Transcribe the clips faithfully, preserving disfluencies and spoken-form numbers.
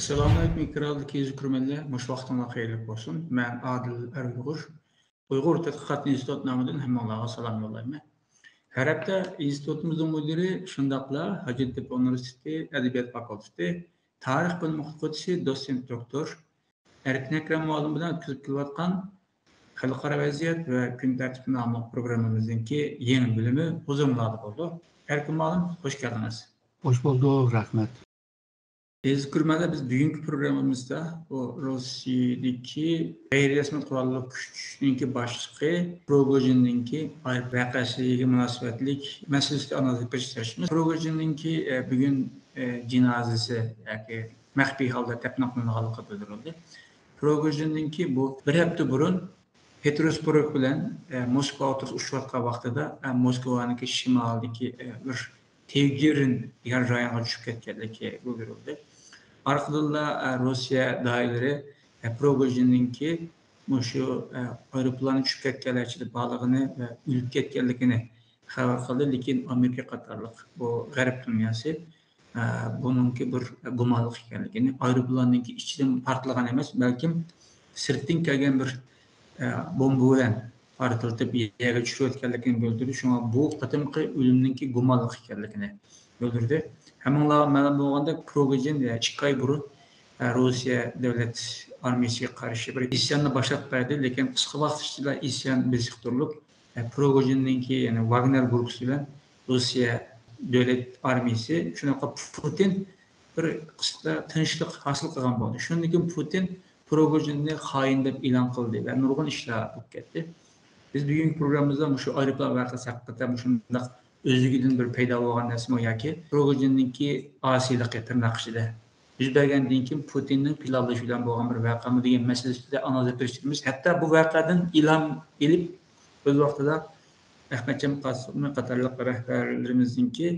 ئەسسالامۇئەلەيكۇم، ئىكراملىق يېزا كۆرۈرمەنلەر، مۇشۇ ۋاقتىڭلار خەيرلىك بولسۇن. مەن ئادىل ئەر ئۇيغۇر، ئۇيغۇر تەتقىقات ئىنستىتۇت نامىدىن ھەممىڭلارغا سالام يوللايمەن. ھەر ھەپتە ئىنستىتۇتىمىزنىڭ مۇدىرى، شۇنداقلا ھاجەتتېپە ئۇنىۋېرسىتېتى ئەدەبىيات فاكۇلتېتى تارىخ بۆلۈمى ئوقۇتقۇچىسى، دوتسېنت دوكتور ئەركىن ئەكرەم مۇئەللىم بىلەن ئۆتكۈزۈپ كېلىۋاتقان خەلقئارا ۋەزىيەت ۋە كۈن تەرتىپى ناملىق پروگراممىمىزنىڭكى يېڭى بۆلۈمى ھۇزۇرۇڭلاردا بولىدۇ. ئەركىن مۇئەللىم، خوش كەلدىڭىز. خوش بولدۇق، رەھمەت. ئەزىز كۆرۈرمەنلەر، بىز بۈگۈنكى پروگراممىمىزدا بۇ روسىيەدىكى غەيرىي رەسمىي قوراللىق كۈچنىڭكى باشلىقى پروگوژىننىڭكى ئايروپىلان ۋەقەسىگە مۇناسىۋەتلىك مەسىلىسىگە ئانالىز قىلىشقا تىرىشىمىز. پروگوژىننىڭكى، ئە، بۈگۈن، ئە، جىنازىسى ياكى مەخپىي ھالدا دەپنە قىلىنغانلىقى بىلدۈرۈلدى. پروگوژىننىڭكى بۇ بىر ھەپتە بۇرۇن پېتروسبورگ بىلەن، ئە، موسكۋا ئوتتۇرىسىدا ئۇرۇشۇۋاتقان ۋاقتىدا، ئە، موسكۋانىڭكى شىمالىدىكى، ئە، بىر تېگېرىن دېگەن رايونغا چۈشۈپ كەتكەنلىكى بىلدۈرۈلدى. ئارقىدىنلا، ئە، روسىيە دائىرىلىرى، ئە، پروگوژىننىڭكى مۇشۇ، ئە، ئايروپىلاننىڭ چۈشۈپ كەتكەنلەر ئىچىدە بارلىقىنى ۋە ئۆلۈپ كەتكەنلىكىنى خەۋەر قىلدى، لېكىن ئامېرىكا قاتارلىق بۇ غەرب دۇنياسى، ئە، بۇنىڭكى بىر گۇمانلىق ئىكەنلىكىنى، ئايروپىلاننىڭكى ئىچىدىن پارتلىغان ئەمەس، بەلكىم سىرتتىن كەلگەن بىر، ئە، بومبا بىلەن پارتلىتىپ يەرگە چۈشۈرۈۋەتكەنلىكىنى بىلدۈردى. شۇڭا بۇ قېتىمقى ئۆلۈمنىڭكى گۇمانلىق ئىكەنلىكىنى بىلدۈردى. ھەممىڭلارغا مەلۇم بولغاندەك، پروگوژىن، ئە، ئىككى ئاي بۇرۇن، ئە، روسىيە دۆلەت ئارمىيىسىگە قارشى بىر ئىسياننى باشلاپ بەردى، لېكىن قىسقا ۋاقىت ئىچىدە ئىسيان بېسىقتۇرۇلۇپ، ئە، پروگوژىننىڭكى، يەنى ۋاگنېر گۇرۇپپىسى بىلەن روسىيە دۆلەت ئارمىيىسى، شۇنداقلا پۇتىن بىر قىسىمدا تىنچلىق ھاسىل قىلغان بولدى. شۇندىن كېيىن پۇتىن پروگوژىننى خائىن دەپ ئېلان قىلدى ۋە نۇرغۇن ئىشلار بولۇپ كەتتى. بىز بۈگۈنكى پروگراممىمىزدا مۇشۇ ئايروپىلان ۋەقەسى ھەققىدە مۇشۇنداق ئۆزلۈكىدىن بىر پەيدا بولغان نەرسىمۇ ياكى پروگوژىننىڭكى ئاسىيلىقى تىرناق ئىچىدە يۈز بەرگەندىن كېيىن پۇتىننىڭ پىلانلىشى بىلەن بولغان بىر ۋەقەمۇ دېگەن مەسىلىسىدە ئانالىز قىلىشتۇرىمىز. ھەتتا بۇ ۋەقەدىن ئىلھام ئېلىپ، ئۆز ۋاقتىدا ئەخمەتجان قاسىملىق قاتارلىق رەھبەرلىرىمىزنىڭكى،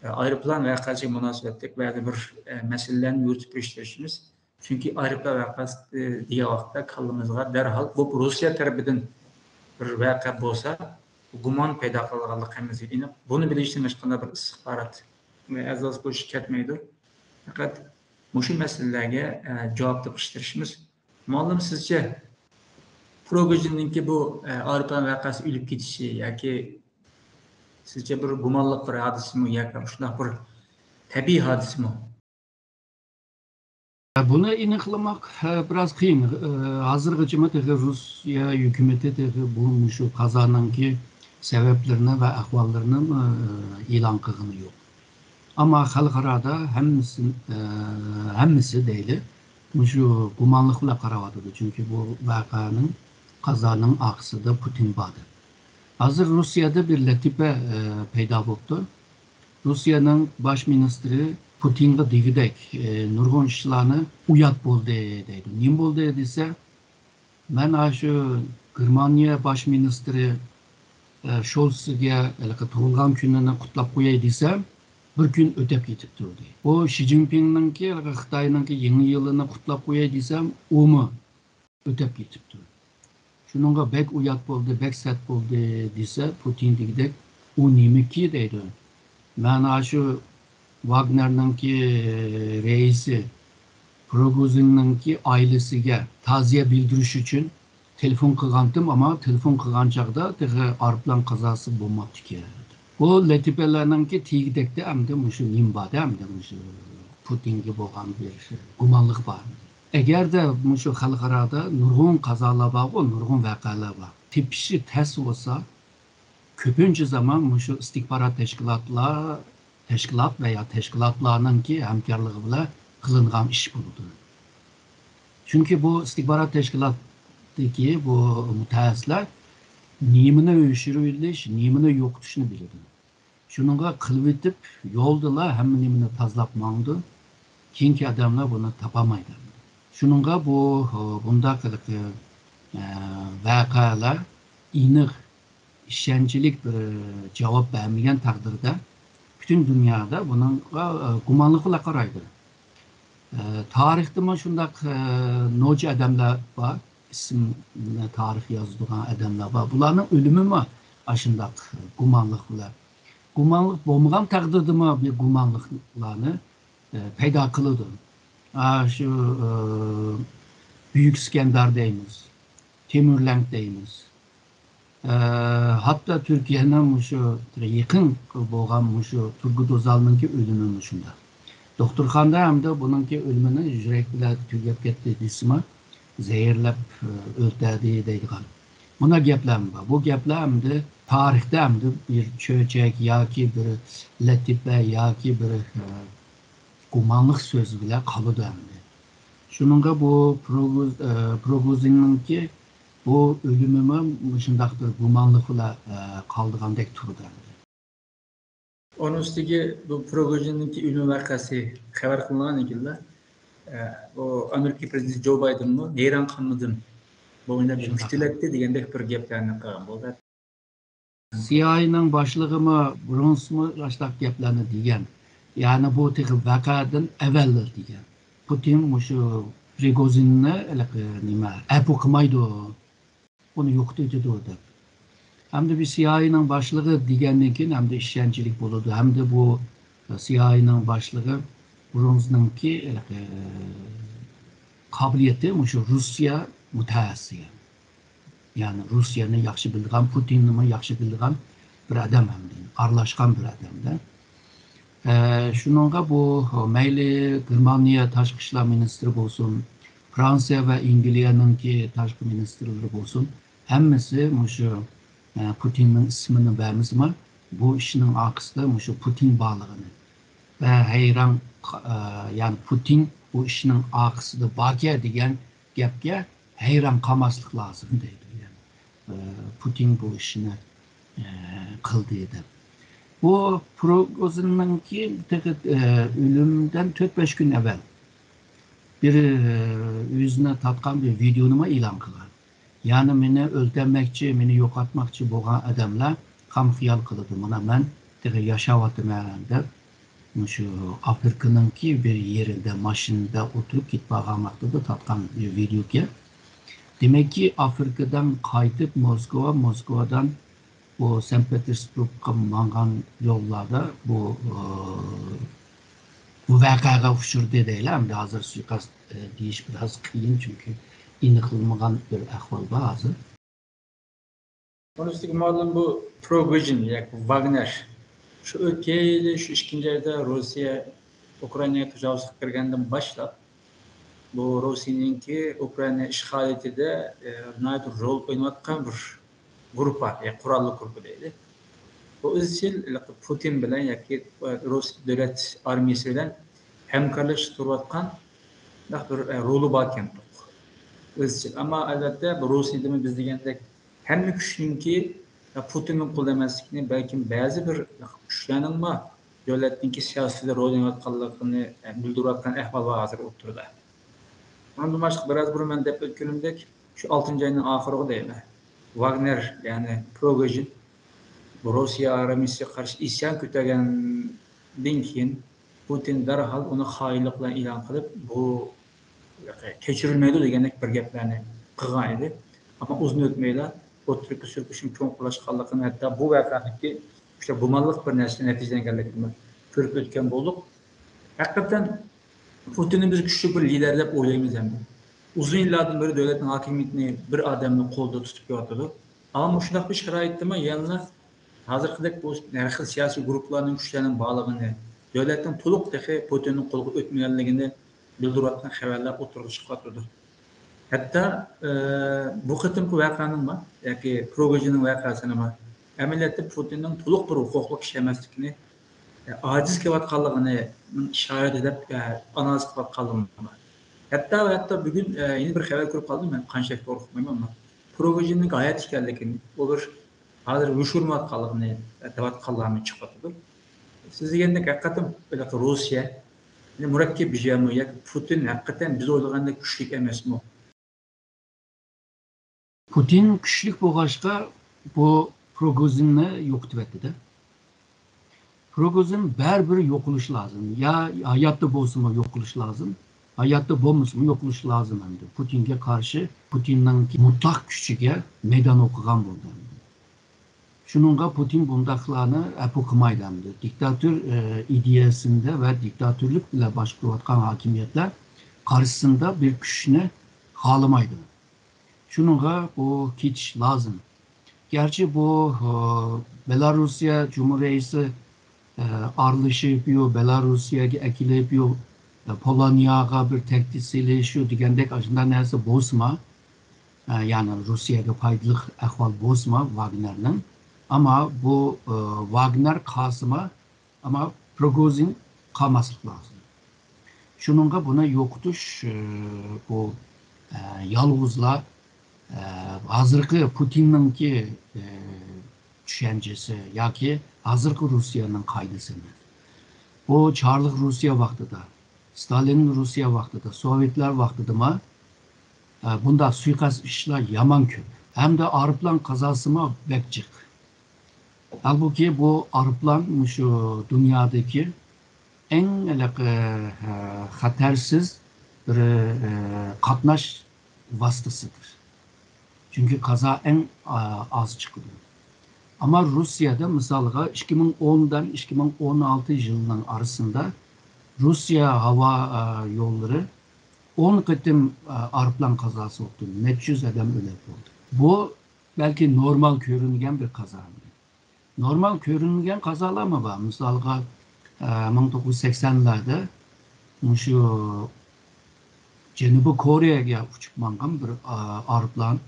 ئە، ئايروپىلان ۋەقەسىگە مۇناسىۋەتلىك بەزى بىر، ئە، مەسىلىلەرنى يورۇتۇپ كۆرسىتىشىمىز. چۈنكى ئايروپىلان ۋەقەسى، ئە، دېگەن ۋاقىتتا كاللىمىزغا دەرھال بۇ روسىيە تەرىپىدىن بىر ۋەقە بولسا، گۇمان پەيدا قىلىدىغانلىقى ھەممىمىزگە ئېنىق. بۇنى بىلىشتىن ھېچقانداق بىر ئىستىخبارات ئەزاسى بولۇشى كەتمەيدۇ. پەقەت مۇشۇ مەسىلىلەرگە، ئە، جاۋاب تېپىشقا تىرىشىمىز. مۇئەللىم، سىزچە پروگوژىننىڭكى بۇ، ئە، ئايروپىلان ۋەقەسى ئۆلۈپ كېتىشى ياكى سىزچە بىر گۇمانلىق بىر ھادىسىمۇ ياكى شۇنداق بىر تەبىئىي ھادىسىمۇ؟ بۇنى ئېنىقلىماق، ئە، بىراز قىيىن. ئە، ھازىرغىچىمۇ تېخى روسىيە ھۆكۈمىتى تېخى بۇ مۇشۇ قازانىڭكى سەۋەبلىرىنى ۋە ئەھۋاللىرىنى، ئە، ئېلان قىلغىنى يوق. ئەمما خەلقئارادا ھەممىسى، ئە، ھەممىسى دەيلى، مۇشۇ گۇمانلىق بىلەن قاراۋاتىدۇ. چۈنكى بۇ ۋەقەنىڭ، قازانىڭ ئارقىسىدا پۇتىن بار دەپ. ھازىر روسىيەدە بىر لەتىپە، ئە، پەيدا بوپتۇ. روسىيەنىڭ باش مىنىستىرى پۇتىنغا دېگۈدەك، ئە، نۇرغۇن ئىشلارنى ئۇيات بولدى دەيدۇ. نېمە بولدى دېسە، مەن ئاشۇ گېرمانىيە باش مىنىستىرى، ئە، شولسىگە ھېلىقى تۇغۇلغان كۈنىنى قۇتلاپ قوياي دېسەم، بىر كۈن ئۆتەپ كېتىپتۇ دەيدۇ. بۇ شى جىنپىڭنىڭكى، ھېلىقى خىتاينىڭكى يېڭى يىلىنى قۇتلاپ قوياي دېسەم، ئۇمۇ ئۆتەپ كېتىپتۇ. شۇنىڭغا بەك ئۇيات بولدى، بەك سەت بولدى دېسە، پۇتىن دېگۈدەك، ئۇ نېمىكى دەيدۇ. مەن ئاشۇ ۋاگنېرنىڭكى رەئىسى پروگوزىننىڭكى ئائىلىسىگە تازىيە بىلدۈرۈش ئۈچۈن تېلېفون قىلغانتىم، ئەمما تېلېفون قىلغان چاغدا تېخى ئايروپىلان قازاسى بولماپتىكەن. بۇ لەتىپەلەرنىڭكى تېگىدەكتە ئەمدى مۇشۇ نېمە بار-دە، ئەمدى مۇشۇ پۇتىنگە بولغان بىر گۇمانلىق بار. ئەگەردە مۇشۇ خەلقئارادا نۇرغۇن قازالار بارغۇ، نۇرغۇن ۋەقەلەر بار. تېپىشى تەس بولسا، كۆپىنچە زامان مۇشۇ ئىستىخبارات تەشكىلاتلار، تەشكىلات ۋە يا تەشكىلاتلارنىڭكى ھەمكارلىقى بىلەن قىلىنغان ئىش بولىدۇ. چۈنكى بۇ ئىستىخبارات تەشكىلاتىدىكى بۇ مۇتەخەسسىسلەر نېمىنى ئۆچۈرۈۋېلىش، نېمىنى يوقىتىشنى بىلىدۇ. شۇنىڭغا قىلىۋېتىپ، يولدىلا ھەممە نېمىنى تازىلاپ ماڭىدۇ. كېيىنكى ئادەملەر بۇنى تاپالمايدۇ. شۇنىڭغا بۇ، بۇنداق ھېلىقى، ئە، ۋەقەلەر ئېنىق، ئىشەنچلىك بىر جاۋاب بەرمىگەن تەقدىردە، پۈتۈن دۇنيادا بۇنىڭغا، ئە، گۇمانلىق بىلەن قارايدۇ. ئە، تارىختىمۇ شۇنداق، ئە، نوچى ئادەملەر بار، ئىسىمنى تارىخ يازىدىغان ئادەملەر بار. بۇلارنىڭ ئۆلۈمىمۇ ئاشۇنداق گۇمانلىق بىلەن. گۇمانلىق بولمىغان تەقدىردىمۇ بىر گۇمانلىقلارنى، ئە، پەيدا قىلىدۇ. ئا، شۇ، ئى، بۈيۈك ئىسكەندەر دەيمىز، تېمۈرلەنگ دەيمىز. ئى، ھەتتا تۈركىيەنىڭ مۇشۇ يېقىن بولغان مۇشۇ تۇرگۇت ئۆزالنىڭكى ئۆلۈمى مۇشۇنداق. دوختۇرخانىدا ئەمدى بۇنىڭكى ئۆلۈمىنى يۈرەك بىلەن تۈگەپ كەتتى دېسىمۇ، زەھەرلەپ، ئى، ئۆلتۈردى دەيدىغان. مۇنداق گەپلەرمۇ بار. بۇ گەپلەر ئەمدى تارىختا ئەمدى بىر چۆچەك ياكى بىر لەتىپە ياكى بىر، ئى، گۇمانلىق سۆز بىلەن قالىدۇ ئەمدى. شۇنىڭغا بۇ پروگوز-، ئى، پروگوزىننىڭكى بۇ ئۆلۈمىمۇ مۇشۇنداق بىر گۇمانلىق بىلەن، ئى، قالىدىغاندەك تۇرىدۇ ئەمدى. ئۇنىڭ ئۈستىگە بۇ پروگوژىننىڭكى ئۆلۈم ۋەقەسى خەۋەر قىلىنغاندىن كېيىنلا، ئە، بۇ ئامېرىكا پرېزىدېنتى جو بايدېنمۇ ھەيران قالمىدىم. بۇ ئويناپ كۈتۈلەتتى دېگەندەك بىر گەپلەرنى قىلغان بولدى. سىيائىينىڭ باشلىقىمۇ برونسمۇ ئاشۇنداق گەپلەرنى دېگەن. يەنى بۇ تېخى ۋەقەدىن ئەۋۋەل دېگەن. پۇتىن مۇشۇ پرىگوزىننى ھېلىقى نېمە، ئەپۇ قىلمايدۇ. ئۇنى يوقىتىۋېتىدۇ دەپ. ئەمدى بىر سىيائىينىڭ باشلىقى دېگەندىن كېيىن ئەمدى ئىشەنچلىك بولىدۇ. ھەمدە بۇ سىيائىينىڭ باشلىقى برونزنىڭكى، ئە، قابىلىيىتى مۇشۇ رۇسىيە مۇتەخەسسىسى. يەنى رۇسىيەنى ياخشى بىلىدىغان، پۇتىننىمۇ ياخشى بىلىدىغان بىر ئادەم ھەمدە ئارىلاشقان بىر ئادەمدە. ئە، شۇنىڭغا بۇ مەيلى گېرمانىيە تاشقى ئىشلار مىنىستىرى بولسۇن، فرانسىيە ۋە ئەنگلىيەنىڭكى تاشقى مىنىستىرلىرى بولسۇن، ھەممىسى مۇشۇ، ئە، پۇتىننىڭ ئىسمىنى بەرمىسىمۇ، بۇ ئىشنىڭ ئارقىسىدا مۇشۇ پۇتىن بارلىقىنى ۋە ھەيران، ئە، يەنى پۇتىن بۇ ئىشنىڭ ئارقىسىدا باركەن دېگەن گەپكە ھەيران قالماسلىق لازىم دەيدۇ. يەنى، ئە، پۇتىن بۇ ئىشنى، ئە، قىلدى دەپ. بۇ پروگوزىننىڭكى تېخى، ئە، ئۆلۈمدىن تۆت-بەش كۈن ئەۋۋەل بىر، ئە، ئۆزىنى تارتقان بىر ۋىدېئونىمۇ ئېلان قىلغان. يەنى مېنى ئۆلتۈرمەكچى، مېنى يوقاتماقچى بولغان ئادەملەر خام خىيال قىلىدۇ. مانا مەن تېخى ياشاۋاتىمەن دەپ، مۇشۇ ئافرىقىنىڭكى بىر يېرىدە ماشىنىدا ئولتۇرۇپ كېتىپ بارغان ۋاقتىدا تارتقان بىر ۋىدېئوكەن. دېمەككى، ئافرىقىدىن قايتىپ موسكۋا، موسكۋادىن بۇ سەن پېتېرسبۇرگقا ماڭغان يوللاردا بۇ، ئى، بۇ ۋەقەگە ئۇچرىدى دەيلى. ئەمدى ھازىر سۇيىقەست، ئى، دېيىش بىراز قىيىن، چۈنكى ئېنىقلىمىغان بىر ئەھۋال بار ھازىر. ئۇنىڭ ئۈستىگە مۇئەللىم بۇ پروگوژىن ياكى ۋاگنېر شۇ ئۆتكەن يىلى شۇ ئىككىنچى ئايدا روسىيە ئۇكرائىناغا تاجاۋۇز قىلىپ كىرگەندىن باشلاپ، بۇ روسىيەنىڭكى ئۇكرائىنا ئىشغالىيىتىدە، ئى، ناھايىتى رول ئويناۋاتقان بىر گۇرۇپپا، يا قوراللىق گۇرۇپپا دەيلى. بۇ ئىزچىل پۇتىن بىلەن ياكى رۇس دۆلەت ئارمىيىسى بىلەن ھەمكارلىشىپ تۇرۇۋاتقان بىر، ئە، رولى باركەن. ئىزچىل. ئەمما ئەلۋەتتە، بۇ روسىيەدىمۇ بىز دېگەندەك ھەممە كۈچنىڭكى، ئە، پۇتىننىڭ قولىدا ئەمەسلىكىنى، بەلكىم بەزى بىر كۈچلەرنىڭمۇ دۆلەتنىڭكى سىياسىتىدە رول ئويناۋاتقانلىقىنى، ئە، بىلدۈرۈۋاتقان ئەھۋال بار ھازىر ئوتتۇرىدا. ئۇنىڭدىن باشقا، بىراز بۇرۇن مەن دەپ ئۆتكىنىمدەك، شۇ ئالتىنچى ئاينىڭ ئاخىرىغۇ دەيمەن، ۋاگنېر، يەنى پروگوژىن، بۇ روسىيە ئارمىيىسىگە قارشى ئىسيان كۆتەرگەندىن كېيىن، پۇتىن دەرھال ئۇنى خائىنلىق بىلەن ئېلان قىلىپ، بۇ كەچۈرۈلمەيدۇ دېگەندەك بىر گەپلەرنى قىلغان ئىدى. ئەمما ئۇزۇن ئۆتمەيلا ئوتتۇرىغا سۈرۈپ ئىشنىڭ چوڭقۇرلاشقانلىقىنى، ھەتتا بۇ ۋەقەدىكى شۇ گۇمانلىق بىر نەرسە نەتىجىلەنگەنلىكىنى كۆرۈپ ئۆتكەن بولدۇق. ھەقىقەتەن پۇتىننى بىز كۈچلۈك بىر لىدەر دەپ ئويلايمىز ئەمدى. ئۇزۇن يىللاردىن بېرى دۆلەتنىڭ ھاكىمىيىتىنى بىر ئادەمنىڭ قولىدا تۇتۇپ كېلىۋاتىدۇ. ئەمما مۇشۇنداق بىر شارائىتتىمۇ يەنىلا ھازىرقىدەك بۇ ھەر خىل سىياسىي گۇرۇپپىلارنىڭ كۈچلەرنىڭ بارلىقىنى، دۆلەتنىڭ تولۇق تېخى پۇتىننىڭ قولىغا ئۆتمىگەنلىكىنى بىلدۈرۈۋاتقان خەۋەرلەر ئوتتۇرىغا چىقىۋاتىدۇ. ھەتتا، ئى، بۇ قېتىمقى ۋەقەنىڭمۇ ياكى پروگوژىننىڭ ۋەقەسىنىمۇ ئەمەلىيەتتە پۇتىننىڭ تولۇق بىر ھوقۇقلۇق كىشى ئەمەسلىكىنى، ئاجىز كېلىۋاتقانلىقىنىڭ ئىشارىتى دەپ، ئانالىز قىلىۋاتقانلىقى بار. ھەتتا، ھەتتا بۈگۈن، يەنە بىر خەۋەر كۆرۈپ قالدىم، مەن قانچىلىك توغرا ئۇقمايمەن، ئەمما پروگوژىننىڭ ھايات ئىكەنلىكىنى، ئۇ بىر ھازىر يوشۇرمايۋاتقانلىقىنى دەۋاتقانلارمۇ چىقىۋاتىدۇ. سىز دېگەندەك، ھەقىقەتەن ھېلىقى روسىيە، يەنى مۇرەككەپ بىر جەمئىيەت، پۇتىن ھەقىقەتەن بىز ئويلىغاندەك كۈچلۈك ئەمەسمۇ؟ پۇتىن كۈچلۈك بولغاچقا، بۇ پروگوزىننى يوقىتىۋەتتى-دە. پروگوزىن بەرىبىر يوقىلىشى لازىم. يا ھاياتتا بولسىمۇ يوقىلىشى لازىم، ھاياتتا بولمىسىمۇ يوقىلىشى لازىم ئەمدى. پۇتىنگە قارشى، پۇتىننىڭ مۇتلەق كۈچىگە مەيدان ئوقۇغان بولدى ئەمدى. شۇنىڭغا پۇتىن بۇنداقلارنى ئەپۇ قىلمايدۇ ئەمدى. دىكتاتور، ئى، ئىدىيەسىندە ۋە دىكتاتورلۇق بىلەن باشقۇرۇۋاتقان ھاكىمىيەتلەر قارشىسىندا بىر كۈچنى خالىمايدۇ. شۇنىڭغا بۇ كېتىش لازىم. گەرچە بۇ، ئە، بېلاروسىيە جۇمھۇر رەئىسى، ئە، ئارىلىشىپ، يو بېلاروسىيەگە ئەكېلىپ، يو، ئە، پولونىيەگە بىر تەھدىت سېلىش، يو دېگەندەك ئاشۇنداق نەرسە بولسىمۇ، ئە، يەنى روسىيەگە پايدىلىق ئەھۋال بولسىمۇ ۋاگنېرنىڭ، ئەمما بۇ، ئە، ۋاگنېر قالسىمۇ، ئەمما پروگوزىن قالماسلىق لازىم. شۇنىڭغا بۇنى يوقىتىش، ئە، بۇ، ئە، يالغۇزلا، ئە، ھازىرقى پۇتىننىڭكى، ئە، چۈشەنچىسى ياكى ھازىرقى روسىيەنىڭ قائىدىسى ئەمەس. بۇ چارلىق روسىيە ۋاقتىدا، ستالىن روسىيە ۋاقتىدا، سوۋېتلار ۋاقتىدىمۇ، ئە، بۇنداق سۇيىقەست ئىشلار يامان كۆپ. ھەمدە ئايروپىلان قازاسىمۇ بەك جىق. ھالبۇكى، بۇ ئايروپىلان مۇشۇ دۇنيادىكى ئەڭ ھېلىقى، ئە، خەتەرسىز بىر، ئە، قاتناش ۋاسىتىسىدۇر. چۈنكى قازا ئەڭ، ئا، ئاز چىقىدۇ. ئەمما روسىيەدە، مىسالغا، ئىككى مىڭ ئوندىن ئىككى مىڭ ئون ئالتە يىلنىڭ ئارىسىدا روسىيە ھاۋا، ئا، يوللىرى ئون قېتىم، ئا، ئايروپىلان قازاسى بوپتۇ. نەچچە يۈز ئادەم ئۆلۈپ بولدى. بۇ بەلكى نورمال كۆرۈنگەن بىر قازا. نورمال كۆرۈنگەن قازالارمۇ بار. مىسالغا، ئە، مىڭ توققۇز يۈز سەكسەنلەردە مۇشۇ جەنۇبىي كورېيەگە ئۇچۇپ ماڭغان بىر، ئا، ئايروپىلان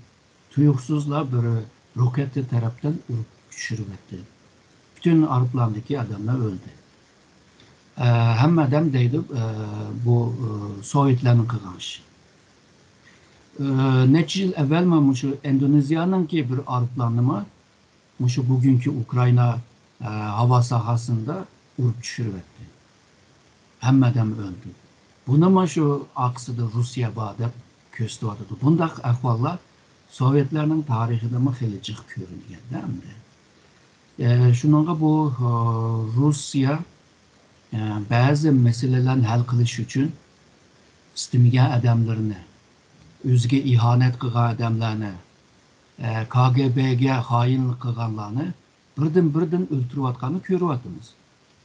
تۇيۇقسىزلا بىر روكېتا تەرەپتىن ئۇرۇپ چۈشۈرۈۋەتتى. پۈتۈن ئايروپىلاندىكى ئادەملەر ئۆلدى. ئە، ھەممە ئادەم دەيدۇ، ئە، بۇ، ئە، سوۋېتلارنىڭ قىلغان ئىشى. ئە، نەچچە يىل ئەۋۋەلمۇ مۇشۇ ئىندونېزىيەنىڭكى بىر ئايروپىلانىمۇ مۇشۇ بۈگۈنكى ئۇكرائىنا، ئە، ھاۋا ساھەسىندە ئۇرۇپ چۈشۈرۈۋەتتى. ھەممە ئادەم ئۆلدى. بۇنىمۇ شۇ ئارقىسىدا روسىيە بار دەپ كۆرسىتىۋاتىدۇ. بۇنداق ئەھۋاللار سوۋېتلارنىڭ تارىخىدىمۇ خېلى جىق كۆرۈلگەندە ئەمدى. ئە، شۇنىڭغا بۇ، ئە، روسىيە، ئە، بەزى مەسىلىلەرنى ھەل قىلىش ئۈچۈن ئىستىمىگەن ئادەملىرىنى، ئۆزىگە ئىھانەت قىلغان ئادەملەرنى، ئە، كاگېبېگە خائىنلىق قىلغانلارنى بىردىن-بىردىن ئۆلتۈرۈۋاتقاننى كۆرۈۋاتىمىز.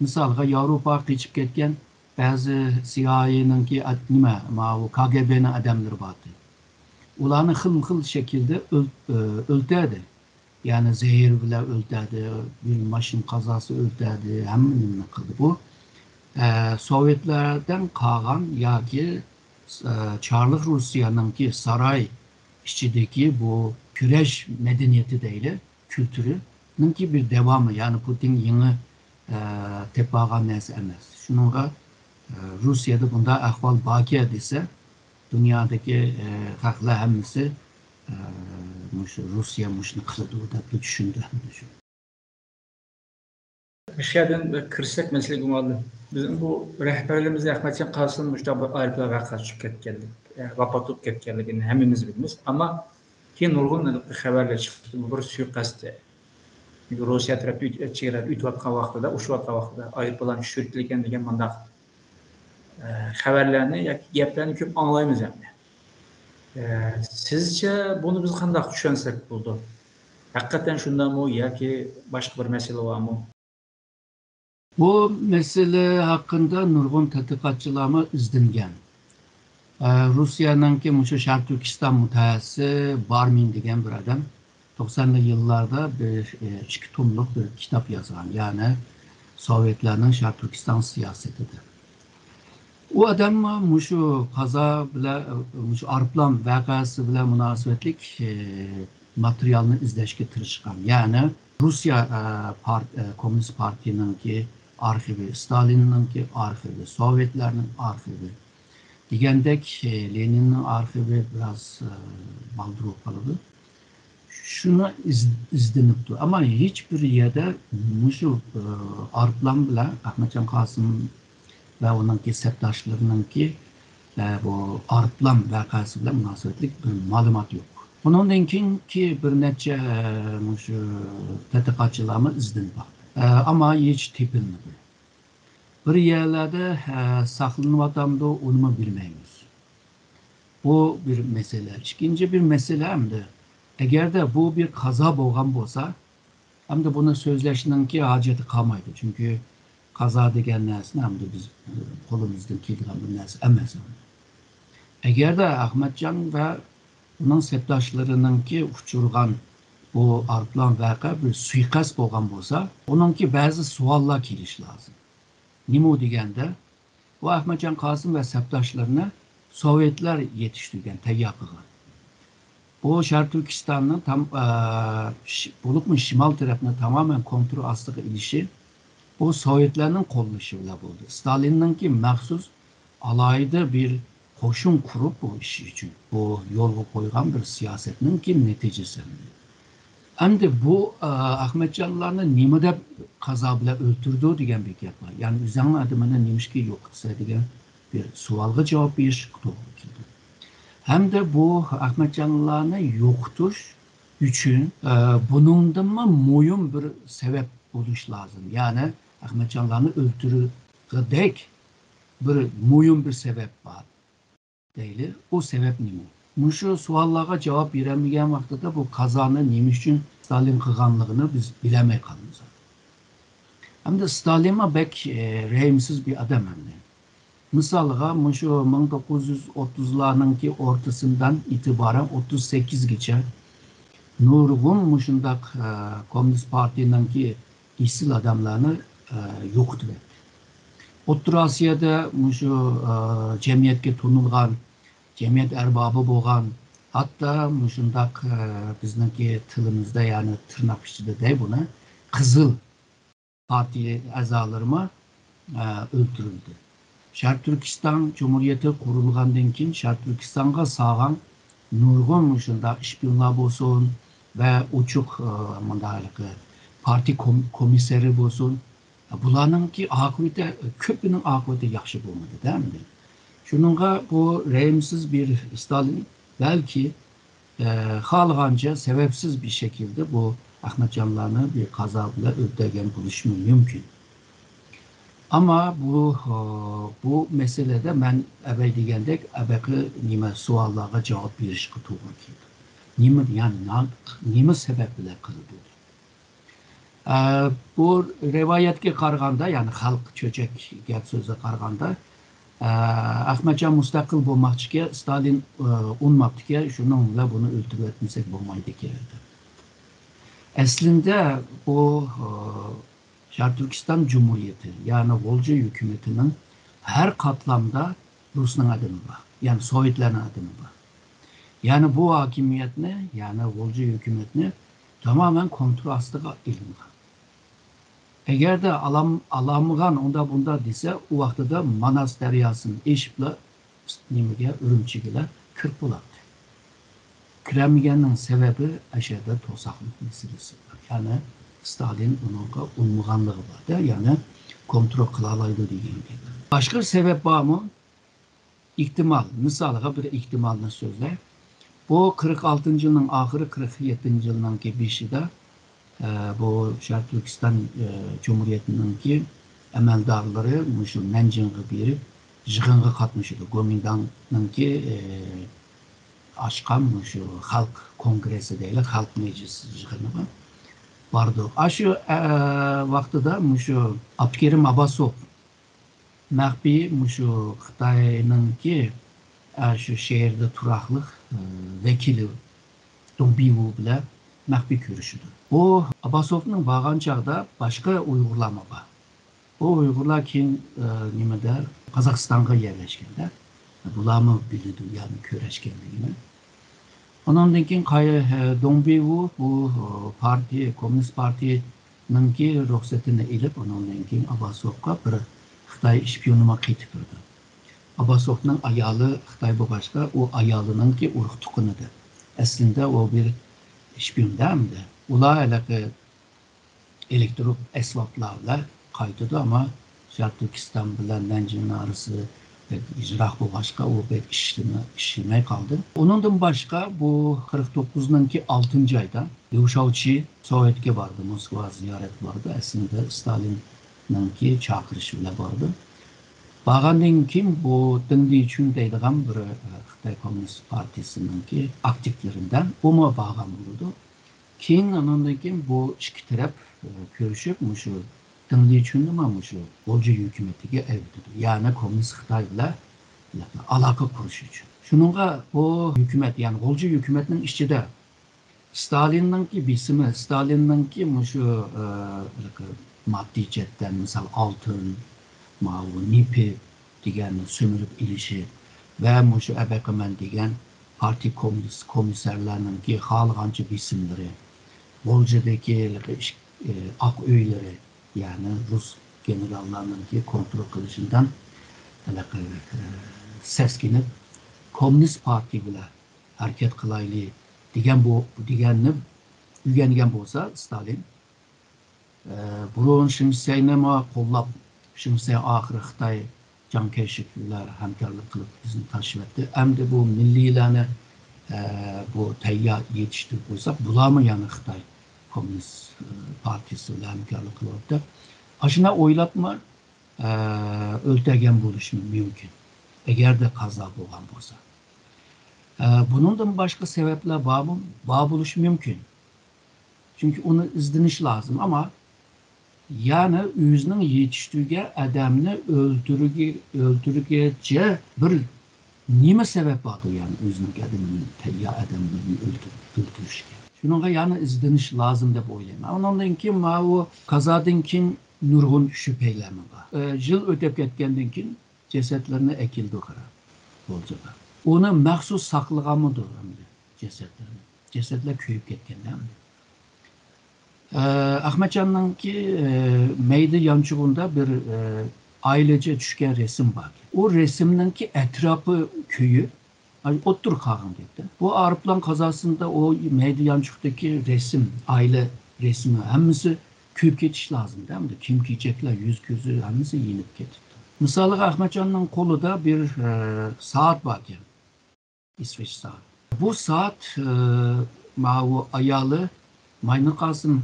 مىسالغا، ياۋروپاغا قېچىپ كەتكەن بەزى سىئايئېنىڭكى ئات-، نېمە، ماۋۇ كاگېبېنىڭ ئادەملىرى بارتى. ئۇلارنى خىلمۇ خىل شەكىلدە ئۆل-، ئۆ-، ئۆلتۈردى. يەنى زەھەر بىلەن ئۆلتۈردى، بىر ماشىنا قازاسى ئۆلتۈردى، ھەممە نېمىنى قىلدى. بۇ، ئە، سوۋېتلەردىن قالغان ياكى، ئە، چارلىق روسىيەنىڭكى ساراي ئىچىدىكى بۇ كۈرەش مەدەنىيىتى دەيلى، كۈلتۈرىنىڭكى بىر داۋامى، يەنى پۇتىن يېڭى، ئە، تېپىۋالغان نەرسە ئەمەس. شۇنىڭغا، ئە، روسىيەدە بۇنداق ئەھۋال باركەن دېسە، دۇنيادىكى، ئە، خەقلەر ھەممىسى، ئە، مۇشۇ روسىيە مۇشۇنى قىلىدۇ دەپلا چۈشىنىدۇ ھەممە شۇ. مۇشۇ يەردىن بىر كىرسەك مەسىلىگە، مۇئەللىم. بىزنىڭ بۇ رەھبەرلىرىمىز ئەخمەتجان قاسىم مۇشۇنداق بىر ئايروپىلان ۋەقەسى چىقىپ كەتكەنلىك، ئە، ۋاپات بولۇپ كەتكەنلىكىنى ھەممىمىز بىلىمىز. ئەمما كېيىن نۇرغۇن خەۋەرلەر چىقتى، بۇ بىر سۇيىقەستتى. چۈنكى روسىيە تەرەپتە ئۆت-، چېگرادىن ئۆتۈۋاتقان ۋاقتىدا، ئۇرۇشۇۋاتقان ۋاقتىدا ئايروپىلان چۈشۈرۈلگەن دېگەن مۇنداق، ئە، خەۋەرلەرنى ياكى گەپلەرنى كۆپ ئاڭلايمىز ئەمدى. ئە، سىزچە بۇنى بىز قانداق چۈشەنسەك بولىدۇ؟ ھەقىقەتەن شۇنداقمۇ ياكى باشقا بىر مەسىلە بارمۇ؟ بۇ مەسىلە ھەققىدە نۇرغۇن تەتقىقاتچىلارمۇ ئىزدەنگەن. ئە، روسىيەنىڭكى مۇشۇ شەرقىي تۈركىستان مۇتەخەسسىسى بارمىن دېگەن بىر ئادەم توقسانىنچى يىللاردا بىر، ئە، ئىككى توملۇق بىر كىتاب يازغان، يەنى سوۋېتلارنىڭ شەرقىي تۈركىستان سىياسىتى دەپ. ئۇ ئادەممۇ مۇشۇ قازا بىلەن، مۇشۇ ئايروپىلان ۋەقەسى بىلەن مۇناسىۋەتلىك، ئى، ماتېرىيالنى ئىزدەشكە تىرىشقان. يەنى روسىيە، ئە، پارت-، ئە، كوممۇنىست پارتىيىنىڭكى ئارخىۋى، ستالىننىڭكى ئارخىۋى، سوۋېتلارنىڭ ئارخىۋى دېگەندەك، ئى، لېنىننىڭ ئارخىۋى بىراز، ئە، بالدۇر بولۇپ قالىدۇ. شۇنى ئىز-، ئىزدىنىپتۇ. ئەمما ھېچ بىر يەردە مۇشۇ، ئى، ئايروپىلان بىلەن ئەخمەتجان قاسىم ۋە ئۇنىڭكى سەپداشلىرىنىڭكى، ئە، بۇ ئايروپىلان ۋەقەسى بىلەن مۇناسىۋەتلىك بىر مەلۇمات يوق. بۇنىڭدىن كېيىنكى بىر نەچچە، ئە، مۇشۇ تەتقىقاتچىلارمۇ ئىزدىنىپ باقتى. ئە، ئەمما ھېچ تېپىلمىدى. بىر يەرلەردە، ئە، ساقلىنىۋاتامدۇ، ئۇنىمۇ بىلمەيمىز. بۇ بىر مەسىلە. ئىككىنچى بىر مەسىلە ئەمدى، ئەگەردە بۇ بىر قازا بولغان بولسا، ئەمدى بۇنى سۆزلەشنىڭكى ھاجىتى قالمايدۇ. چۈنكى قازا دېگەن نەرسىنى ئەمدى بىز، ئە، قولىمىزدىن كېلىدىغان بىر نەرسە ئەمەس. ئەگەردە ئەخمەتجان ۋە ئۇنىڭ سەپداشلىرىنىڭكى ئۇچرىغان بۇ ئايروپىلان ۋەقە بىر سۇيىقەست بولغان بولسا، ئۇنىڭكى بەزى سوئاللار كېلىشى لازىم. نېمە ئۇ دېگەندە، بۇ ئەخمەتجان قاسىم ۋە سەپداشلىرىنى سوۋېتلار يېتىشتۈرگەن، تەييار قىلغان. بۇ شەرقىي تۈركىستاننىڭ تام-، ئە، شى-، بولۇپمۇ شىمال تەرەپنى تامامەن كونترول ئاستىغا ئېلىشى بۇ سوۋېتلارنىڭ قوللىشى بىلەن بولدى. ستالىننىڭكى مەخسۇس ئالاھىدە بىر قوشۇن قۇرۇپ بۇ ئىش ئۈچۈن، بۇ يولغا قويغان بىر سىياسەتنىڭكى نەتىجىسى. ئەمدى بۇ، ئە، ئەخمەتجانلارنى نېمە دەپ قازا بىلەن ئۆلتۈردى دېگەن بىر گەپ بار. يەنى ئۆزۈڭنىڭ ئادىمىنى نېمىشقا يوقىتىسەن دېگەن بىر سوئالغا جاۋاب بېرىشكە توغرا كېلىدۇ. ھەمدە بۇ ئەخمەتجانلارنى يوقىتىش ئۈچۈن، ئە، بۇنىڭدىنمۇ مۇھىم بىر سەۋەب بولۇش لازىم. يەنى ئەخمەتجانلارنى ئۆلتۈرگۈدەك بىر مۇھىم بىر سەۋەب بار دەيلى. ئۇ سەۋەب نېمە؟ مۇشۇ سوئاللارغا جاۋاب بېرەلمىگەن ۋاقتىدا بۇ قازانى نېمە ئۈچۈن ستالىن قىلغانلىقىنى بىز بىلەلمەي قالىمىز. ھەمدە ستالىنمۇ بەك، ئە، رەھىمسىز بىر ئادەم ئەمدى. مىسالغا، مۇشۇ مىڭ توققۇز يۈز ئوتتۇزلارنىڭكى ئورتىسىدىن ئېتىبارەن ئوتتۇز سەككىزگىچە نۇرغۇن مۇشۇنداق، ئە، كوممۇنىست پارتىيىنىڭكى ئېسىل ئادەملەرنى، ئە، يوقىتىۋەتتى. ئوتتۇرا ئاسىيادا مۇشۇ، ئە، جەمئىيەتكە تونۇلغان، جەمئىيەت ئەربابى بولغان، ھەتتا مۇشۇنداق، ئە، بىزنىڭكى تىلىمىزدا، يەنى تىرناق ئىچىدە دەي بۇنى، قىزىل پارتىيە ئەزالىرىمۇ، ئە، ئۆلتۈرۈلدى. شەرقىي تۈركىستان جۇمھۇرىيىتى قۇرۇلغاندىن كېيىن شەرقىي تۈركىستانغا سالغان نۇرغۇن مۇشۇنداق ئىشپىيونلار بولسۇن ۋە ئوچۇق، ئە، مۇنداق ھېلىقى پارتىيە كوم-، كومىسسارى بولسۇن، بۇلارنىڭكى ئاقىۋىتى، كۆپىنىڭ ئاقىۋىتى ياخشى بولمىدى-دە ئەمدى. شۇنىڭغا بۇ رەھىمسىز بىر ستالىن بەلكى ئە، خالىغانچە سەۋەبسىز بىر شەكىلدە بۇ ئەخمەتجانلارنى بىر قازا بىلەن ئۆلتۈرگەن بولۇشىمۇ مۇمكىن. ئەمما بۇ، ئە، بۇ مەسىلىدە مەن ئەۋەي دېگەندەك ئەبەقى نېمە سوئاللارغا جاۋاب بېرىشقا توغرا كېلىدۇ. نېمە، يەنى نا-، نېمە سەۋەب بىلەن قىلدى؟ ئە، بۇ رىۋايەتكە قارىغاندا، يەنى خەلق چۆچەك گەپ سۆزىگە قارىغاندا، ئە، ئەخمەتجان مۇستەقىل بولماقچىكەن، ستالىن، ئە، ئۇنىماپتىكەن، شۇنىڭ بىلەن بۇنى ئۆلتۈرۈۋەتمىسەك بولمايدىكەن. ئەسلىندە بۇ، ئە، شەرقىي تۈركىستان جۇمھۇرىيىتى، يەنى غۇلجا ھۆكۈمىتىنىڭ ھەر قاتلامدا رۇسنىڭ ئادىمى بار، يەنى سوۋېتلارنىڭ ئادىمى بار. يەنى بۇ ھاكىمىيەتنى، يەنى غۇلجا ھۆكۈمەتنى تامامەن كونترول ئاستىغا ئېلىنغان. ئەگەردە ئالام-، ئالالمىغان ئۇندا بۇندا دېسە، ئۇ ۋاقتىدا ماناس دەرياسىنى ئېشىپلا نېمىگە، ئۈرۈمچىگىلا كىرىپ بولاتتى. كىرەلمىگەننىڭ سەۋەبى ئەشەدە توساقلىق مەسىلىسى بار. يەنى ستالىن ئۇنىڭغا ئۇنىمىغانلىقى بار-دە، يەنى كونترول قىلالايدۇ دېگەن گەپ. باشقا سەۋەب بارمۇ؟ ئېھتىمال، مىسالىغا بىر ئېھتىمالنى سۆزلەي. بۇ قىرىق ئالتىنچى يىلنىڭ ئاخىرى، قىرىق يەتتىنچى يىلنىڭكى بېشىدا، ئە، بۇ شەرقىي تۈركىستان، ئە، جۇمھۇرىيىتىنىڭكى ئەمەلدارلىرى مۇشۇ نەنجىڭغا بېرىپ يىغىنغا قاتنىشىدۇ. گومىنداڭنىڭكى، ئە، ئاچقان مۇشۇ خەلق كونگرېسسى دەيلى، خەلق مەجلىسى يىغىنىغا بارىدۇ. ئاشۇ، ئە، ۋاقتىدا مۇشۇ ئابدۇكېرىم ئابباسوف مەخپىي مۇشۇ خىتاينىڭكى، ئە، شۇ شەھەردە تۇراقلىق، ئە، ۋەكىلى دۇڭ بىۋۇ بىلەن مەخپىي كۆرۈشىدۇ. بۇ ئابباسوفنىڭ بارغان چاغدا باشقا ئۇيغۇرلارمۇ بار. بۇ ئۇيغۇرلار كېيىن، ئە، نېمىدە، قازاقىستانغا يەرلەشكەندە، بۇلارمۇ بىلىدۇ، يەنى كۆرۈشكەنلىكىنى. ئۇنىڭدىن كېيىن قاي-، ئە، دۇڭ بىۋۇ بۇ، ئە، پارتىيە، كوممۇنىست پارتىيە نىڭكى رۇخسىتىنى ئېلىپ، ئۇنىڭدىن كېيىن ئابباسوفقا بىر خىتاي ئىشپىيونىمۇ قېتىپ بېرىدۇ. ئابباسوفنىڭ ئايالى خىتاي بولغاچقا، ئۇ ئايالىنىڭكى ئۇرۇق تۇغقىنىدى. ئەسلىندە ئۇ بىر ئىشپىيون-دە ئەمدى. ئۇلار ھېلىقى ئېلېكترون ئەسۋابلار بىلەن قايتىدۇ، ئەمما شەرقىي تۈركىستان بىلەن نەنجىڭنىڭ ئارىسى بەك يىراق بولغاچقا، ئۇ بەك ئىشلىمە-، ئىشلىمەي قالدى. ئۇنىڭدىن باشقا، بۇ قىرىق توققۇزنىڭكى ئالتىنچى ئايدا ليۇ شاۋچى سوۋېتكە باردى، موسكۋا زىيارەت قىلدى. ئەسلىدە ستالىننىڭكى چاقىرىشى بىلەن باردى. بارغاندىن كېيىن بۇ دېڭ لىچۈن دەيدىغان بىر، ئە، خىتاي كوممۇنىست پارتىيىسىنىڭكى ئاكتىپلىرىدىن ئۇمۇ بارغان بولىدۇ. كېيىن، ئانىڭدىن كېيىن بۇ ئىككى تەرەپ، ئە، كۆرۈشۈپ، مۇشۇ دېڭ لىچۈننىمۇ مۇشۇ غۇلجا ھۆكۈمىتىگە ئەۋېتىدۇ. يەنى كوممۇنىست خىتاي بىلەن ئالاقە قۇرۇش ئۈچۈن. شۇنىڭغا بۇ ھۆكۈمەت، يەنى غۇلجا ھۆكۈمەتنىڭ ئىچىدە ستالىننىڭكى بېسىمى، ستالىننىڭكى مۇشۇ، ئە، ماددىي جەھەتتىن، مىسال، ئالتۇن، ماۋۇ نېفىت دېگەننى سۈمۈرۈپ ئېلىشى ۋە مۇشۇ ئەبەقىمەن دېگەن پارتىيە كوممۇنىست كومىسسارلارنىڭكى خالىغانچە بېسىملىرى، غۇلجىدىكى ئاق ئۆيلىرى، يەنى رۇس گېنېراللارنىڭكى كونترول قىلىشىدىن ھېلىقى، ئە، سەسكىنىپ، كوممۇنىست پارتىيە بىلەن ھەرىكەت قىلايلى دېگەن بۇ، دېگەننى ئۆگەنگەن بولسا ستالىن، ئە، بۇرۇن شېڭ شىسەينىمۇ قوللاپ، شېڭ شىسەي ئاخىرى خىتاي جاڭكەيشىك بىلەن ھەمكارلىق قىلىپ بىزنى تاشلىۋەتتى. ئەمدى بۇ مىللىيلەرنى، ئە، بۇ تەييار يېتىشتۈرۈپ قويساق، بۇلارمۇ يەنە خىتاي كوممۇنىست، ئە، پارتىيىسى بىلەن ھەمكارلىق قىلىۋاتىدۇ. ئاشۇنداق ئويلاپمۇ، ئە، ئۆلتۈرگەن بولۇشى مۇمكىن. ئەگەردە قازا بولغان بولسا. ئە، بۇنىڭدىن باشقا سەۋەبلەر بارمۇ؟ بار بولۇشى مۇمكىن. چۈنكى ئۇنى ئىزدىنىش لازىم، ئەمما يەنە ئۆزىنىڭ يېتىشتۈرگەن ئادەمنى ئۆلتۈرگە-، ئۆلتۈرگىچە بىر نېمە سەۋەب باردۇ، يەنى ئۆزىنىڭ ئادىمىنى، تەييار ئادەملىرىنى ئۆلتۈر-، ئۆلتۈرۈشكە. شۇنىڭغا يەنە ئىزدىنىش لازىم دەپ ئويلايمەن. ئۇنىڭدىن كېيىن ماۋۇ قازادىن كېيىن نۇرغۇن شۈبھىلەرمۇ بار. ئە، يىل ئۆتۈپ كەتكەندىن كېيىن جەسەتلەرنى ئەكېلىدۇ قارا، غۇلجىغا. ئۇنى مەخسۇس ساقلىغانمىدۇ ئەمدى جەسەتلەرنى؟ جەسەتلەر كۆيۈپ كەتكەندە ئەمدى. ئە، ئەخمەتجاننىڭكى، ئە، مەيدە يانچۇقىدا بىر، ئە، ئائىلىچە چۈشكەن رەسىم بار. ئۇ رەسىمنىڭكى ئەتراپى كۆيۈپ، ئوتتۇرا قالغان گەپتە. بۇ ئايروپىلان قازاسىندا ئۇ مەيدە يانچۇقتىكى رەسىم، ئائىلە رەسىمى ھەممىسى كۆيۈپ كېتىش لازىمدا. ئەمدى كىيىم-كېچەكلەر، يۈز-كۆزى ھەممىسى يېنىپ كېتىپتۇ. مىسالىغا، ئەخمەتجاننىڭ قولىدا بىر، ئە، سائەت باركەن. ئىسۋېچ سائەت. بۇ سائەت، ئە، ماۋۇ ئايالى ماينىقاسىم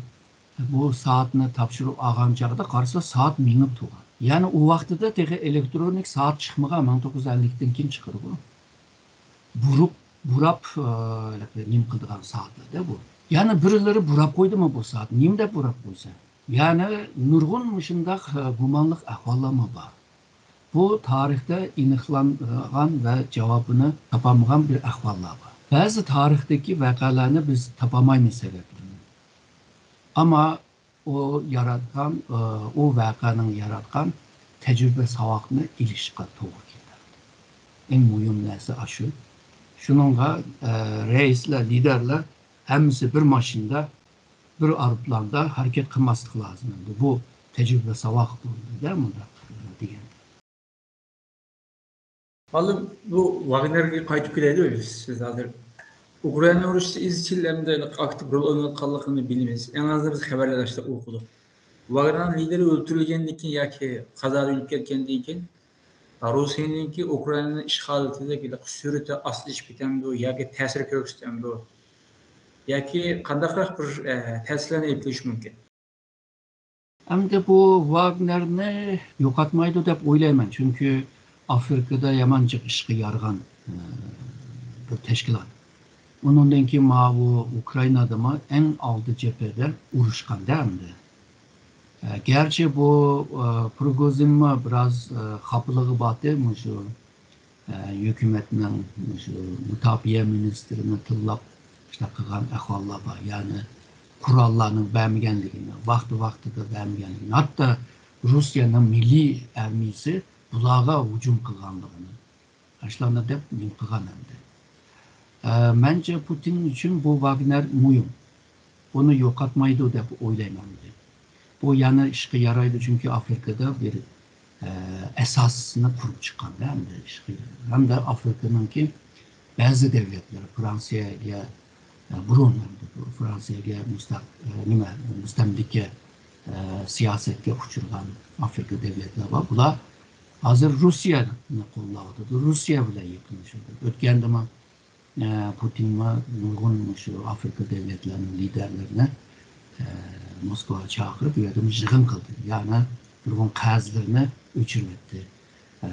بۇ سائەتنى تاپشۇرۇپ ئالغان چاغدا قارىسا، سائەت مېڭىپ تۇرغان. يەنى ئۇ ۋاقتىدا تېخى ئېلېكترونىك سائەت چىقمىغان، مىڭ توققۇز يۈز ئەللىكتىن كېيىن چىقىدىغۇ. بۇرۇپ، بۇراپ، ئە، نېمە قىلىدىغان سائەتلەردە بۇ. يەنى بىرلىرى بۇراپ قويدىمۇ بۇ سائەت؟ نېمە دەپ بۇراپ قويسا؟ يەنى نۇرغۇن مۇشۇنداق، ئە، گۇمانلىق ئەھۋاللارمۇ بار. بۇ تارىختا ئېنىقلانغان ۋە جاۋابىنى تاپالمىغان بىر ئەھۋاللار بار. بەزى تارىختىكى ۋەقەلەرنى بىز تاپالمايمىز سەۋەبلىرىنى. ئەمما ئۇ ياراتقان، ئۇ ۋەقەنىڭ ياراتقان تەجرىبە ساۋاقنى ئېلىشقا توغرا كېلىدۇ. ئەڭ مۇھىم نەرسە ئاشۇ. شۇنىڭغا، ئە، رەئىسلەر، لىدەرلەر ھەممىسى بىر ماشىنىدا، بىر ئايروپىلاندا ھەرىكەت قىلماسلىق لازىم. ئەمدى بۇ تەجرىبە ساۋاق بولدى-دە، مۇنداق، ئە، دېگەن. مۇئەللىم، بۇ ۋاگنېرگە قايتىپ كېلەيلى بىز. سىز ھازىر ئۇكرائىنا ئۇرۇشىدا ئىزچىل ھەمدە ئاكتىپ رول ئويناۋاتقانلىقىنى بىلىمىز. ئەڭ ئازىدا بىز خەۋەرلەردە ئاشۇنداق ئوقۇدۇق. ۋاگنېرنىڭ لىدېرى ئۆلتۈرۈلگەندىن كېيىن ياكى قازادا ئۆلۈپ كەتكەندىن كېيىن، روسىيەنىڭكى ئۇكرائىنانىڭ ئىشغالىيىتىدىكى سۈرئىتى ئاستىلىشىپ كېتەمدۇ ياكى تەسىر كۆرسىتەمدۇ؟ ياكى قانداقراق بىر، ئە، تەسىرلەرنى ئېلىپ كېلىشى مۇمكىن؟ ئەمدى بۇ ۋاگنېرنى يوقاتمايدۇ دەپ ئويلايمەن، چۈنكى ئافرىكىدا يامان جىق ئىشقا يارىغان، ئە، بىر تەشكىلات. ئۇنىڭدىن كېيىن ماۋۇ ئۇكرائىنادىمۇ ئەڭ ئالدى جەبھىدە ئۇرۇشقاندا ئەمدى. ئە، گەرچە بۇ، ئە، پروگوزىنمۇ بىراز، ئە، خاپىلىقى بارتى، مۇشۇ ئە، ھۆكۈمەتنىڭ شۇ مۇداپىئە مىنىستىرىنى تىللاپ، شۇنداق قىلغان ئەھۋاللار بار. يەنى قوراللارنىڭ بەرمىگەنلىكىنى، ۋاقتى-ۋاقتىدا بەرمىگەنلىكىنى، ھەتتا روسىيەنىڭ مىللىي ئارمىيىسى بۇلارغا ھۇجۇم قىلغانلىقىنى، ئاشۇلارنى دەپ نېمە قىلغان ئەمدى. ئە، مەنچە پۇتىن ئۈچۈن بۇ ۋاگنېر مۇھىم. ئۇنى يوقاتمايدۇ دەپ ئويلايمەن مەن. بۇ يەنە ئىشقا يارايدۇ، چۈنكى ئافرىكىدا بىر، ئە، ئاساسنى قۇرۇپ چىققاندا ھەمدە ئىشقا يارايدۇ. ھەمدە ئافرىكىنىڭكى بەزى دۆلەتلەر، فرانسىيەگە، ئە، بۇرۇن ھەمدە بۇ فرانسىيەگە مۇستەق-، ئە، نېمە، مۇستەملىكە، ئە، سىياسەتكە ئۇچرىغان ئافرىكا دۆلەتلەر بار. بۇلار ھازىر روسىيەنى قوللاۋاتىدۇ، روسىيە بىلەن يېقىنلىشىۋاتىدۇ. ئۆتكەندىمۇ ئە، پۇتىنمۇ نۇرغۇن مۇشۇ ئافرىكا دۆلەتلىرىنىڭ لىدەرلىرىنى، ئە، موسكۋاغا چاقىرىپ، ئۇ يەردە يىغىن قىلدى. يەنى نۇرغۇن قەرزلىرىنى ئۆچۈرۈۋەتتى. ئە،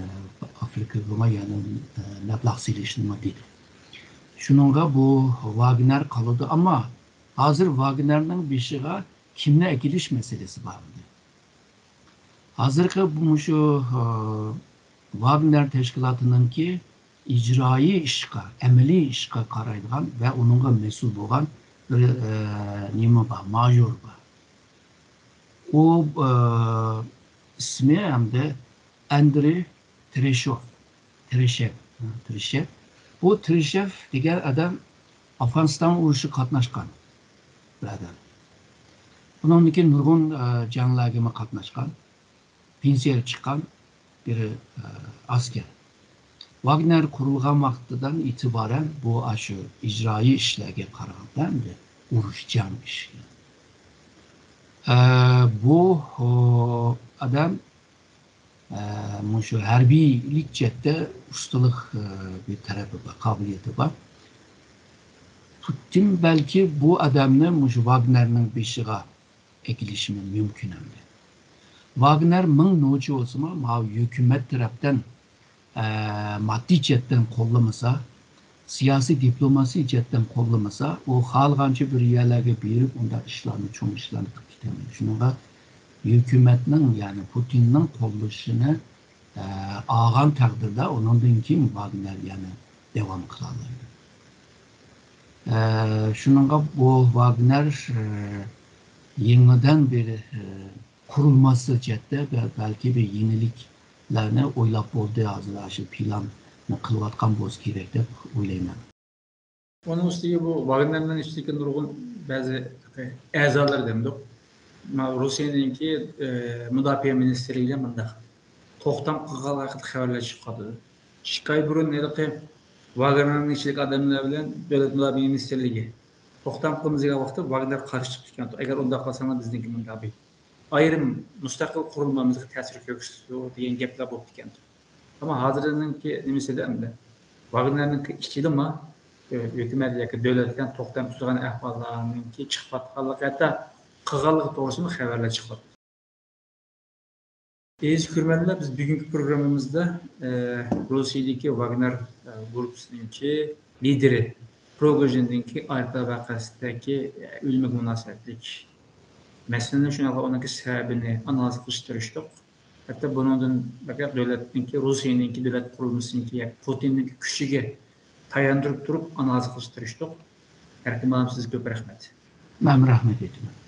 ئافرىكىغىمۇ يەنە، ئە، مەبلەغ سېلىشنىمۇ دېدى. شۇنىڭغا بۇ ۋاگنېر قالىدۇ. ئەمما ھازىر ۋاگنېرنىڭ بېشىغا كىمنى ئەكېلىش مەسىلىسى بار ئىدى. ھازىرقى بۇ مۇشۇ، ئە، ۋاگنېر تەشكىلاتىنىڭكى ئىجرائىي ئىشقا، ئەمەلىي ئىشقا قارايدىغان ۋە ئۇنىڭغا مەسئۇل بولغان بىر، ئە، نېمە بار، ماژور بار. ئۇ، ئە، ئىسمى ھەمدە ئەندرې ترېشوف، ترېشېف، ترېشېف. بۇ ترېشېف دېگەن ئادەم ئافغانىستان ئۇرۇشىغا قاتناشقان بىر ئادەم. بۇنىڭدىن كېيىن نۇرغۇن، ئە، جەڭلەرگىمۇ قاتناشقان. پېنسىيەگە چىققان بىر، ئە، ئەسكەر. ۋاگنېر قۇرۇلغان ۋاقتىدىن ئېتىبارەن بۇ ئاشۇ ئىجرائىي ئىشلارغا قارىغاندا ئەمدى ئۇرۇش، جەڭ ئىشى. ئە، بۇ، ئۇ، ئادەم، ئە، مۇشۇ ھەربىيلىك جەھەتتە ئۇستىلىق، ئە، بىر تەرەپى بار، قابىلىيىتى بار. پۇتىن بەلكى بۇ ئادەمنى مۇشۇ ۋاگنېرنىڭ بېشىغا ئەكېلىشىمۇ مۇمكىن ئەمدى. ۋاگنېر مىڭ نوچى بولسىمۇ، ماۋۇ ھۆكۈمەت تەرەپتىن، ئە، ماددىي جەھەتتىن قوللىمىسا، سىياسىي دىپلوماسىي جەھەتتىن قوللىمىسا، ئۇ خالىغانچە بىر يەرلەرگە بېرىپ، ئۇنداق ئىشلارنى، چوڭ ئىشلارنى قىلىپ كېتەلمەيدۇ. شۇنىڭغا ھۆكۈمەتنىڭ، يەنى پۇتىننىڭ قوللىشىنى، ئە، ئالغان تەقدىردە، ئۇنىڭدىن كېيىن ۋاگنېر يەنە داۋام قىلالايدۇ. ئە، شۇنىڭغا بۇ ۋاگنېر، ئە، يېڭىدىن بىر، ئە، قۇرۇلمىسى جەھەتتە بە-، بەلكى بىر يېڭىلىكلەرنى ئويلاپ بولدى، ھازىر ئاشۇ پىلاننى قىلىۋاتقان بولسا كېرەك دەپ ئويلايمەن. ئۇنىڭ ئۈستىگە بۇ ۋاگنېرنىڭ ئىچىدىكى نۇرغۇن بەزى ئەزالىرى دېمىدۇق. ماۋۇ روسىيەنىڭكى، ئى، مۇداپىئە مىنىستىرلىكىدە مۇنداق توختام قىلغانلىقى ھەققىدە خەۋەرلەر چىقىپ قالدى. ئىككى ئاي بۇرۇن ھېلىقى ۋاگنېرنىڭ ئىچىدىكى ئادەملەر بىلەن دۆلەت مۇداپىئە مىنىستىرلىكى توختام قىلىمىز دېگەن ۋاقىتتا ۋاگنېر قارشى چىقىپتىكەن. ئەگەر ئۇنداق قىلساڭلار بىزنىڭكى مۇنداق بىر ئايرىم مۇستەقىل قۇرۇلمىمىزغا تەسىر كۆرسىتىدۇ دېگەن گەپلەر بوپتىكەن. ئەمما ھازىرنىڭكى نېمىسىدە ئەمدى ۋاگنېرنىڭكى ئىچىدىمۇ، ئۆ، ھۆكۈمەت ياكى دۆلەتلەر توختام تۇتىدىغان ئەھۋاللارنىڭكى چىقىۋاتقانلىقى، ھەتتا قىلغانلىقى توغرىسىدىمۇ خەۋەرلەر چىقىۋاتىدۇ. ئەزىز كۆرۈرمەنلەر، بىز بۈگۈنكى پروگراممىمىزدا، ئە، روسىيەدىكى ۋاگنېر، ئە، گۇرۇپپىسىنىڭكى لىدېرى پروگوژىندىنكى ئايروپىلان ۋەقەسىدىكى، ئە، ئۆلۈمىگە مۇناسىۋەتلىك مەسىلىنى، شۇنداقلا ئۇنىڭكى سەۋەبىنى ئانالىز قىلىشقا تىرىشتۇق. ھەتتا بۇنىڭدىن بەكرەك دۆلەتنىڭكى، روسىيەنىڭكى دۆلەت قۇرۇلمىسىنىڭكى ياكى پۇتىننىڭكى كۈچىگە تاياندۇرۇپ تۇرۇپ ئانالىز قىلىشقا تىرىشتۇق. ھەركىم ئالىم، سىزگە كۆپ رەھمەت. مەن رەھمەت ئېيتىمەن.